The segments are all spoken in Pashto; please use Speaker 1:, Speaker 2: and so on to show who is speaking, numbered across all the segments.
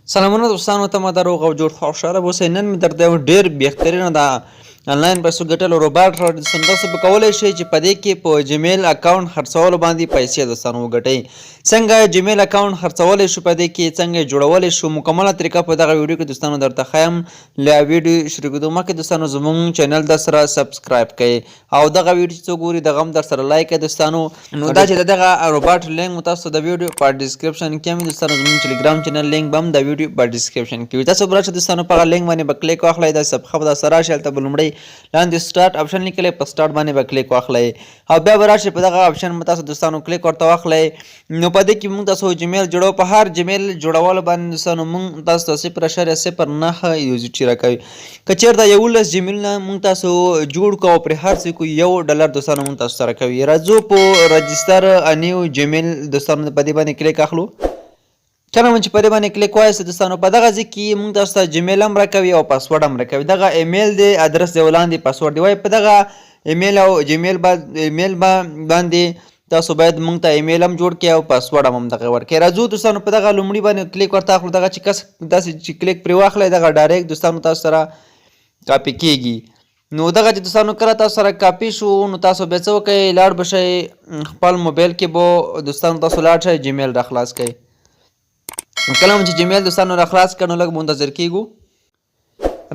Speaker 1: سلامونه دوستانو ته مده روغ او جوړ خوشاله اوسئ. نن مې درته یو ډیر بهترینه د انلاین پیسو ګټلو روباټ راوړی دوستانو. تاسو به کولی شئ چې په دې کې په جیمیل اکاونټ خرڅولو باندې پیسې دوستانو وګټئ. څنګه جیمیل اکاونټ خرڅولی شو، په دې کې څنګه جوړولی شو، مکمله طریقه په دغه ویډیو کې دوستانو درته ښایم. له ویډیو شروع کېدو مخکې دوستانو زموږ چینل در سره سبسکرایب کړئ او دغه ویډیو چې څوک ګوري دغه هم درسره لایک کړئ دوستانو. نو دا چې دغه روباټ لینک مو تاسو د ویډیو په ډیسکریپشن کې هم دوستانو، زموږ ټلګرام چینل لینک به هم د ویډیو په ډیسکریپشن کې وي. تاسو به راشئ دوستانو، په هغه لینک باندې به کلیک واخلئ، دا صفحه به درسره راشي. هلته به لومړی لاندې سټارټ اپشن لیکلی، په سټارټ باندې به کلیک واخلئ او بیا به راشئ په دغه اپشن به تاسو دوستانو کلیک ورته واخلئ. نو په دې کې موږ تاسو جیمیل جوړو. په هر جیمیل جوړولو باندې دوستانو موږ تاسو ته 0.09 یو زی ټي راکوي. که چېرته 11 جیمیلونه موږ تاسو جوړ کو او پرې هر څه کو، 1 ډالر دوستانو موږ تاسو سره کوي. راځو په رجستر نیو جیمیل دوستانو په دې باندې کلیک اخلو. کله مو چې په دې باندې کلیک وایاست دوستانو، په دغه ځای کې موږ تاسو ته جیمیل هم راکوي او پاسورډ هم راکوي. دغه ایمیل دی، ادرس دی، ولاندې پاسورډ دی. وایي په دغه ایمیل او جیمیل با ایمیل با باندې تاسو باید موږ ته ایمیل هم جوړ کړئ او پاسورډ هم دغه ورکړئ. راځو دوستانو، په دغه لومړي باندې کلیک ورته اخلو. دغه چې کس داسې چې کلیک پرې واخلئ، دغه ډایرکټ دوستانو تاسو سره کاپي کیږي. نو دغه چې دوستانو کله تاسو سره کاپي شو، نو تاسو بیا څه وکړئ؟ لاړ به شئ خپل موبایل کې به دوستانو تاسو لاړ شئ، جیمیل را خلاص کړئ. کله چې جیمیل دوستانو را خلاص کړ، نو لږ منتظر کیږو.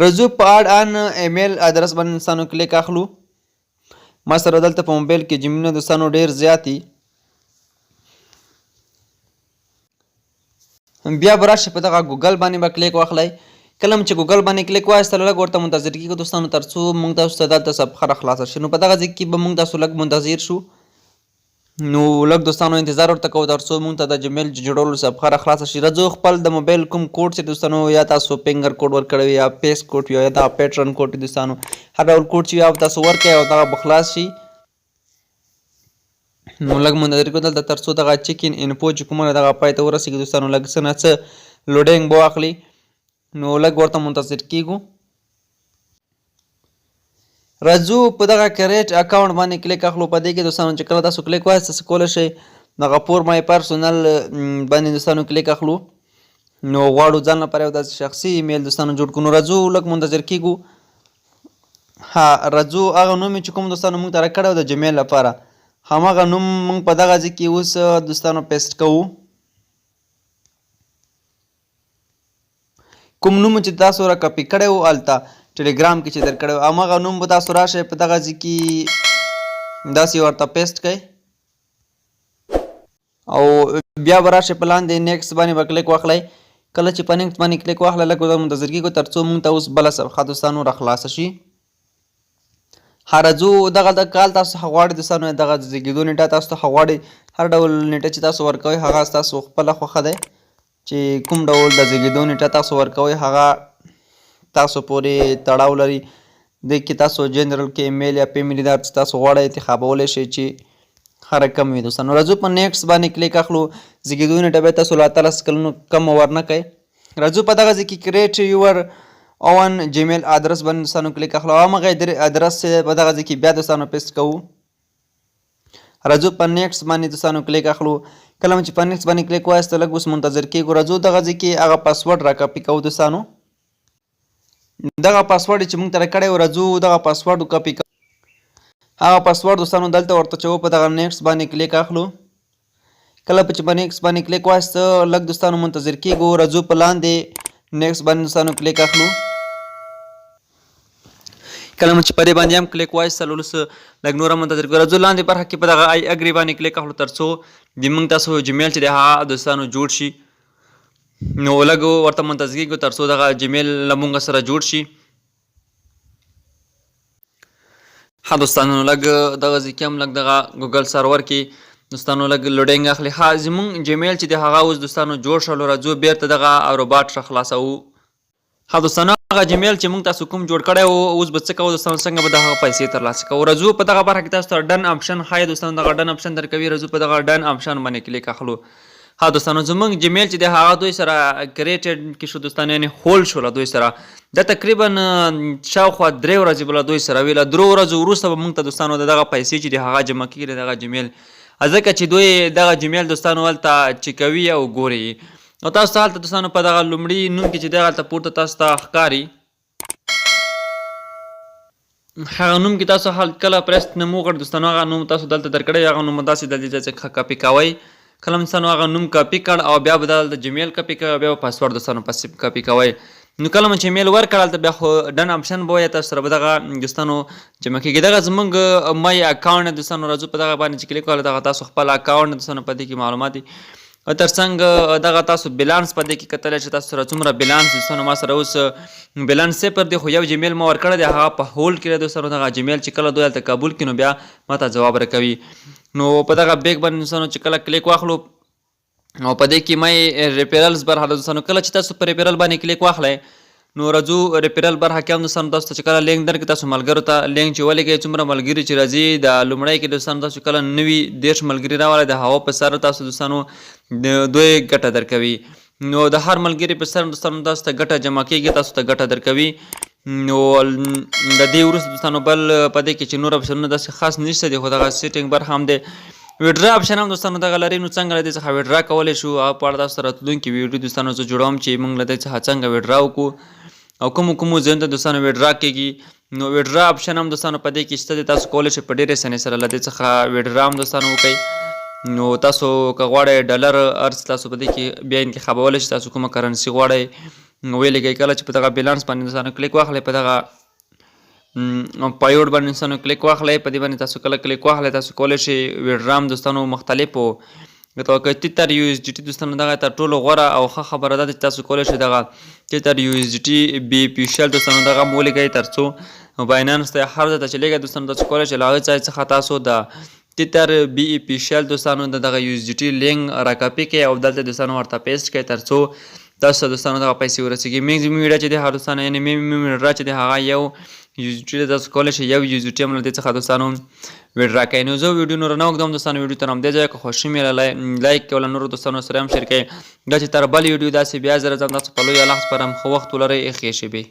Speaker 1: راځو په add an email address باندې دوستانو کلیک اخلو. ما سره دلته په موبایل کې جیمیلونه دوستانو ډیر زیات دي. بیا به راشئ په دغه ګوګل باندې به کلیک واخلئ. کله چې ګوګل باندې کلیک واخیستل، لږ ورته منتظر کیږو دوستانو، تر څو موږ تاسو ته دلته صفحه را خلاصه شي. نو په دغه ځای کې به موږ تاسو لږ منتظر شو. نو لږ دوستانو انتظار ورته کوو، تر څو موږ ته د جیمیل جوړولو صفحه را خلاصه شي. راځو خپل د موبایل کوم کوډ چې دوستانو یا تاسو فینګر کوډ ورکړی یا فیس کوډ یا دا پیټرن کوډ دوستانو، هر ډول کوډ چې یا تاسو ورکړئ او دغه به خلاص شي. نو لږ منتظر کړو دلته، تر څو دغه چیک ان انفو چې کومه دغه پای ته ورسېږي دوستانو. لږ څه نه څه لوډینګ به واخلي، نو لږ ورته منتظر کیږو. راځو په دغه کریټ اکاونټ باندې کلیک اخلو. په دې کې دوستانو چې کله تاسو کلیک وایاست، تاسو کولی شئ دغه for my personal باندې دوستانو کلیک اخلو. نو غواړو ځان لپاره یو داسې شخصي ایمیل دوستانو جوړ کړو. نو راځو لږ منتظر کیږو. ها، راځو هغه نوم چې کوم دوستانو موږ ته راکړی د جیمیل لپاره، هماغه نوم موږ په دغه ځای کې اوس دوستانو پیسټ کوو. کوم نوم چې تاسو را کاپي کړی و، هلته ټلګرام کې چې درکړی و، هماغه نوم به تاسو راشئ په دغه ځای کې داسې ورته پیسټ کړئ او بیا به راشئ په لاندې نیکسټ باندې به کلیک واخلئ. کله چې په نیکسټ باندې کلیک واخلئ، لږ به منتظر کېږو، تر څو موږ ته اوس بله صفحه دوستانو را خلاصه شي. ها، راځو دغه د کال تاسو څخه غواړي دوستانو، دغه د زیږېدو نیټه تاسو څخه غواړي. هر ډول نیټه چې تاسو ورکوئ، هغه ستاسو خپله خوښه دی. چې کوم ډول د زیږېدو نیټه تاسو ورکوئ، هغه تاسو پورې تړاو لري. دې کې تاسو جنرال کې میل یا فیمیل دا چې تاسو غواړئ انتخابولی شئ، چې ښه رقم وي دوستانو. راځو په نیکسټ باندې کلیک اخلو. زیږېدو نیټه به تاسو له 18 کلونو کمه ورنه کړئ. راځو په دغه ځای کې create your own Gmail address باندې دوستانو کلیک اخلو. همغه ادرس په دغه ځای کې بیا دوستانو پیسټ کوو. راځو په نیکسټ باندې دوستانو کلیک اخلو. کله چې په نیکسټ باندې کلیک وایاست، لږ اوس منتظر کېږو. راځو دغه ځای کې هغه پاسورډ را کاپي کوو دوستانو، دغه پاسورډ چې موږ ته راکړی و. راځو دغه پاسورډ کاپي کوو. هغه پاسورډ دوستانو دلته ورته چوو، په دغه نیکسټ باندې کلیک اخلو. کله چې په نیکسټ باندې کلیک وایاست، لږ دوستانو منتظر کېږو. راځو په لاندې نیکسټ باندې دوستانو کلیک اخلو. کله چې په دې باندې هم کلیک وایستل، اوس لږ نور منتظر کړو. راځو لاندې برخه کې په دغه I agree باندې کلیک اخلو، تر څو د موږ تاسو جیمیل چې د هغه دوستانو جوړ شي. نو لږ ورته منتظر کېږو، تر څو دغه جیمیل له موږ سره جوړ شي. ها دوستانو، لږ دغه ځای کې هم لږ دغه ګوګل سرور کې دوستانو لږ لوډینګ اخلي. ها، زمونږ جیمیل چې د هغه اوس دوستانو جوړ شولو. راځو بیرته دغه روباټ را خلاصوو. ها دوستانو، هغه جیمیل چې موږ تاسو کوم جوړ کړی و، اوس به څه کوو دوستانو؟ څنګه به د هغه پیسې ترلاسه کوو؟ راځو په دغه برخه کې تاسو ته done option ښایي دوستانو، دغه done option درکوي. راځو په دغه done option باندې کلیک اخلو. ها دوستانو، زمونږ جیمیل چې د هغه دوی سره کریټډ کې شو دوستانو، یعنی هولډ شو له دوی سره. دا تقریبا شاوخوا 3 ورځې به له دوی سره وي. له 3 ورځو وروسته به موږ ته دوستانو د دغه پیسې چې د هغه جمع کېږي دغه جیمیل، ځکه چې دوی دغه جیمیل دوستانو هلته چکوي او ګوري. او تاسو ته هلته دوستانو په دغه لومړي نوم کې چې دی هلته پورته تاسو ته ښکاري هغه نوم کې تاسو هل کله پرست نوم وکړ دوستانو، هغه نوم تاسو دلته درکړی، هغه نوم داسې دلته ځای څخه کاپي کوئ. کله دوستانو هغه نوم کاپي کړ او بیا به دلته جیمیل کاپي کوئ او بیا به پاسورډ دوستانو پسې کاپي کوئ. نو کله مو چې میل ورکړ هلته بیا خو ډن اپشن به وایي، تاسو سره به دغه دوستانو جمع کېږي. دغه زمونږ مای اکاونټ دوستانو، راځو په دغه باندې چې کلیک وکړو، دغه تاسو خپل اکاونټ دوستانو په دې کې معلومات دي. او ترڅنګ دغه تاسو بیلانس په دې کې کتلی شئ، تاسو سره څومره بیلانس دوستانو. ما سره اوس بیلانس صفر دی، خو یو جیمیل ما ورکړی دی، هغه په هولډ کې دی دوستانو. دغه جیمیل چې کله دوی هلته قبول کړي نو بیا ما ته ځواب راکوي. نو په دغه بیک باندې دوستانو چې کله کلیک واخلو او په دې کې مې ریفرلز برخه ده دوستانو. کله چې تاسو په ریفرل باندې کلیک واخلئ نو راځو ریفرل برخه کې هم دوستانو تاسو ته چې کله لینک درکړي، تاسو ملګرو ته لینک چې ولېږئ، څومره ملګري چې راځي، د لومړی کې دوستانو تاسو کله 39 ملګري راولئ، د هغو په سر تاسو دوستانو دوی ګټه درکوي. نو د هر ملګري په سر دوستانو تاسو ته ګټه جمع کېږي، تاسو ته ګټه درکوي. نو د دې وروسته دوستانو بل په دې کې چې نور اپشنونه داسې خاص نشته دي، خو دغه سیټینګ برخه هم دی، ویډرا اپشن هم دوستانو دغه لري. نو څنګه له دې څخه ویډرا کولی شو، هغه په اړه تاسو ته راتلونکې ویډیو دوستانو زه جوړوم چې موږ له دې څخه څنګه ویډرا وکړو او کومو کومو ځایونو ته دوستانو ویډرا کېږي. نو ویډرا اپشن هم دوستانو په دې کې شته دی، تاسو کولی شئ په ډېرې اسانۍ سره له دې څخه ویډرا هم دوستانو وکړئ. نو تاسو که غواړئ ډالر ارز تاسو په دې کې بیا انتخابولی شئ، تاسو کومه کرنسي غواړئ ویلېږئ. کله چې په دغه بیلانس باندې دوستانو کلیک واخلئ، په دغه پایوډ باندې دوستانو کلیک واخلئ، په دې باندې تاسو کله کلیک واخلئ، تاسو کولی شئ ویډرام دوستانو مختلفو که تیتر یو اس ډي ټي دوستانو. دغه تر ټولو غوره او ښه خبره ده چې تاسو کولی شئ دغه تیتر یو اس ډي ټي بي پی شل دوستانو دغه هم ولیږئ، تر څو باینانس ته هر ځای ته چې لیږئ دوستانو، تاسو کولی شئ له هغه ځای څخه تاسو د تیتر بي ای پی شل دوستانو د دغه یو اس ډي ټي لینک راکاپي کړئ او دلته دوستانو ورته پیسټ کړئ، ترڅو تاسو ته دوستانو دغه پیسې ورسیږي. میکسیمم ویډا چې دی هغه دوستانو، یعنی میمیم ویډرا چې دی هغه یو یو اس ډي ټي، تاسو کولی شئ یو یو اس ډي ټي هم له دې څخه دوستانو ویډرا کړئ. نو زه ویډیو نور نه اوږدوم دوستانو، ویډیو تر همدې ځایه. که خوښي مې لایک کړئ او له نورو دوستانو سره هم شریک کړئ. دا چې تر بل ویډیو داسې بیا زه راځم، تاسو په لوی الله سپارم. ښه وخت ولرئ، ښې شېبې.